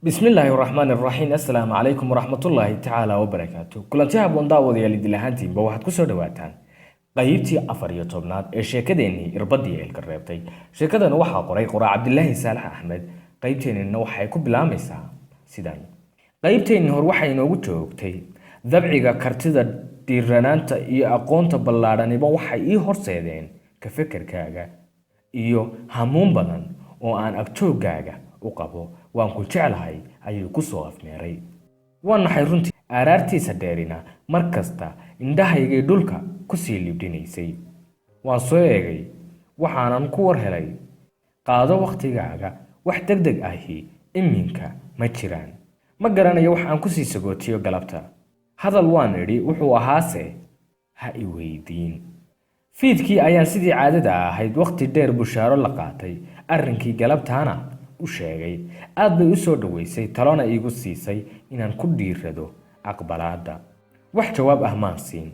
Bismillaahi raxmaani raxiim. Assalaamu calaykum waraxmatullaahi tacaala wabarakaatu. Kulanti haboon, daawadayaal, idil ahaantiinba waxaad kusoo dhawaataan qaybtii 14aad ee sheekadeennii Irbadii Eelka Reebtay. Sheekadan waxaa qoray qoraa Cabdilaahi Saalax Axmed. Qaybteennina waxay ku bilaamaysaa sidan: qaybteennii hor waxay inoogu joogtay dabciga, kartida, dhiiranaanta iyo aqoonta ballaadhaniba waxay ii horseedeen ka fekerkaaga iyo hamuun badan oo aan agjooggaaga u qabo. "Waan ku jeclahay," ayuu ku soo afmeeray. Waa naxay runtii. Aaraartiisa dheerina mar kasta indhahaygay dhulka ku sii libdhinaysay. Waan soo eegay, waxaanan ku war helay: "Qaado wakhtigaaga, wax deg deg ahi iminka ma jiraan." Ma garanayo wax aan kusii sagootiyo galabta. Hadal waan idhi, wuxuu ahaase ha i weydiin. Fiidkii ayaan sidii caadada ahayd wakhti dheer bushaaro la qaatay. Arrinkii galabtaana u sheegay. Aad bay u soo dhoweysay, talona iigu siisay inaan ku dhiirado aqbalaadda. Wax jawaab ah maan siin.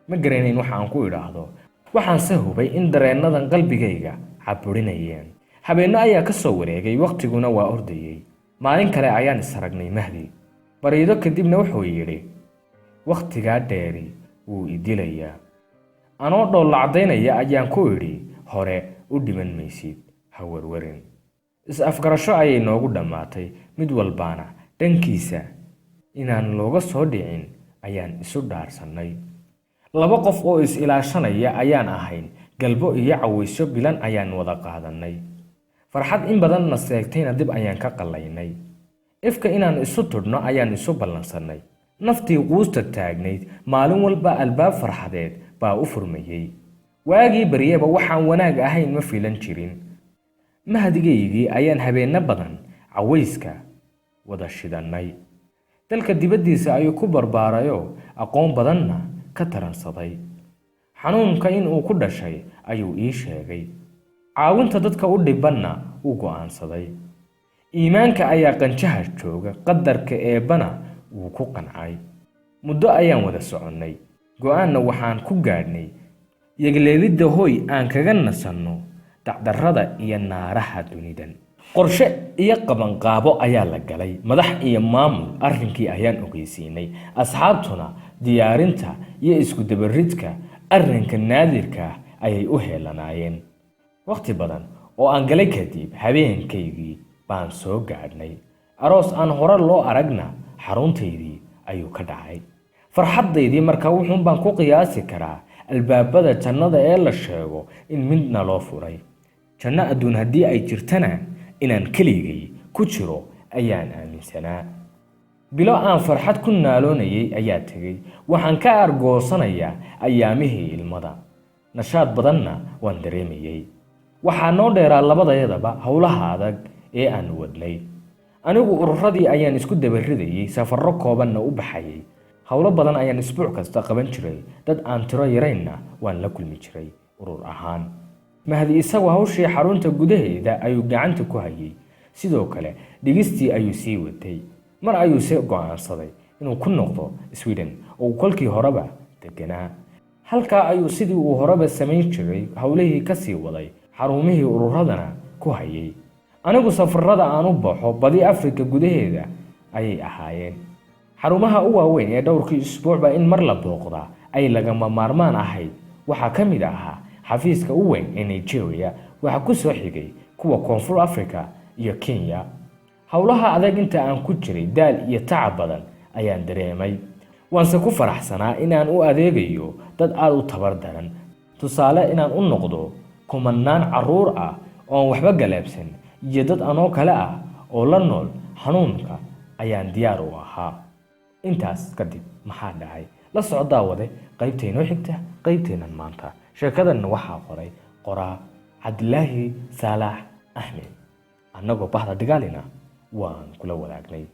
Ma garanayn wax aan ku idhaahdo. Waxaanse hubay in dareennadan qalbigayga caburinayeen. Habeenno ayaa ka soo wareegay, wakhtiguna waa ordayey. Maalin kale ayaan isaragnay Mahdi bariido kadibna. Wuxuu yidhi: "Wakhtigaa dheeri wuu i dilayaa." Anoo dhoolla caddaynaya ayaan ku idhi: "Hore u dhiman maysid, ha warwarin." Is-afgarasho ayay noogu dhammaatay. Mid walbaana dhankiisa inaan looga soo dhicin ayaan isu dhaarsannay. Laba qof oo is-ilaashanaya ayaan ahayn. Galbo iyo cawaysyo bilan ayaan wada qaadannay. Farxad in badanna seegtayna dib ayaan ka qallaynay. Ifka inaan isu tudhno ayaan isu ballansannay. Naftii quusta taagnayd maalin walba albaab farxadeed baa u furmayey. Waagii baryaba waxaan wanaag ahayn ma filan jirin. Mahdigaygii ayaan habeenno badan cawayska wada shidannay. Dalka dibaddiisa ayuu ku barbaarayoo aqoon badanna ka taransaday. Xanuunka in uu ku dhashay ayuu ii sheegay. Caawinta dadka u dhibanna uu go'aansaday. Iimaanka ayaa qanjaha jooga, qadarka Eebbana wuu ku qancay. Muddo ayaan wada soconnay. Go'aanna waxaan ku gaadhnay yagleelidda hoy aan kaga nasanno dacdarrada iyo naaraha dunidan. Qorshe iyo qabanqaabo ayaa la galay. Madax iyo maamul arrinkii ayaan ogeysiinay. Asxaabtuna diyaarinta iyo isku dabaridka arrinka naadirka ayay u heelanaayeen. Wakhti badan oo aan galay kadib, habeenkaygii baan soo gaadhnay. Aroos aan hore loo aragna xaruntaydii ayuu ka dhacay. Farxaddaydii marka wuxuun baan ku qiyaasi karaa albaabada jannada ee la sheego in midna loo furay. Janno adduun haddii ay jirtana, inaan keligay ku jiro ayaan aaminsanaa. Bilo aan farxad ku naaloonayay ayaa tegey. Waxaan ka argoosanayaa ayaamihii ilmada. Nashaad badanna waan dareemayey. Waxaa noo dheeraa labadayadaba howlaha adag ee aan wadnay. Anigu ururadii ayaan isku dabaridayey, safarro koobanna u baxayay. Howlo badan ayaan isbuuc kasta qaban jiray. Dad aan tiro yaraynna waan la kulmi jiray urur ahaan. Mahdi isagu hawshii xarunta gudaheeda ayuu gacanta ku hayay. Sidoo kale dhigistii ayuu sii watay. Mar ayuu se go'aansaday inuu ku noqdo Sweden oo uu kolkii horeba deganaa. Halkaa ayuu sidii uu horeba samayn jiray howlihii ka sii waday, xarumihii ururadana ku hayay. Anigu safarada aan u baxo badi Afrika gudaheeda ayay ahaayeen. Xarumaha u waaweyn ee dhowrkii isbuucba in mar la booqdaa ay lagama maarmaan ahayd waxaa ka mid ahaa xafiiska u weyn ee Nigeria. Waxaa ku soo xigay kuwa Koonfur Africa iyo Kenya. Howlaha adag inta aan ku jiray, daal iyo tacab badan ayaan dareemay. Waanse ku faraxsanaa inaan u adeegayo dad aada u tabar daran. Tusaale inaan u noqdo kumanaan carruur ah oo aan waxba galaabsan iyo dad anoo kale ah oo la nool xanuunka ayaan diyaar u ahaa. Intaas kadib maxaa dhacay? La soco, daawade, qaybtaynoo xigta qaybteennan maanta. Sheekadanna waxaa qoray qoraa Cabdilaahi Saalax Axmed. Annagoo bahda Dhigaalina waan kula wadaagnay.